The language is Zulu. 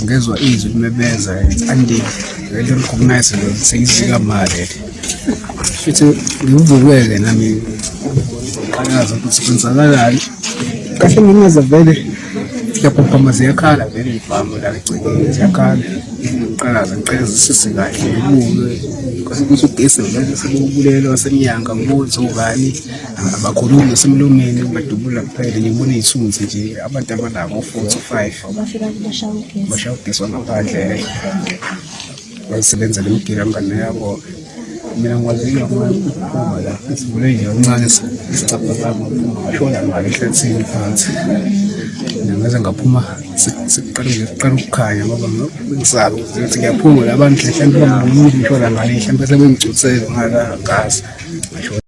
Ngezwa izwi limemeza lithi Andile, vele recognize lo seyizika mali. Futhi ngivukele nami ngiqalaza ukuthi kwenzakalani. Kahle ngingaza vele siyaphaphama ziyakhala vele ibhamu la egcekeni ziyakhala. Ngiqalaza ngiqalazisise kahle ngibuke kwase kuthi ugesi vele sebewubulele wasemnyango angibuzi ubani. Abakhulumi nasemlomeni badubula kuphela ngibona iy'thunzi nje abantu abanabo 4 to 5 Bafika bashaya ugesi. Bashaya ugesi wangaphandle bayisebenzela imigila ngane yabo. Mina ngikwazile ukuphuma la sivule nje kancane isicabha sami ngashona ngale ehlathini phansi. Mina ngaze ngaphuma sekuqala nje kuqala ukukhanya ngoba bengisaba ukuthi ngiyaphuma la abantu mhlawumbe bangibona ngishona ngale mhlawumbe sebengicuthele ngala ngazi ngashona.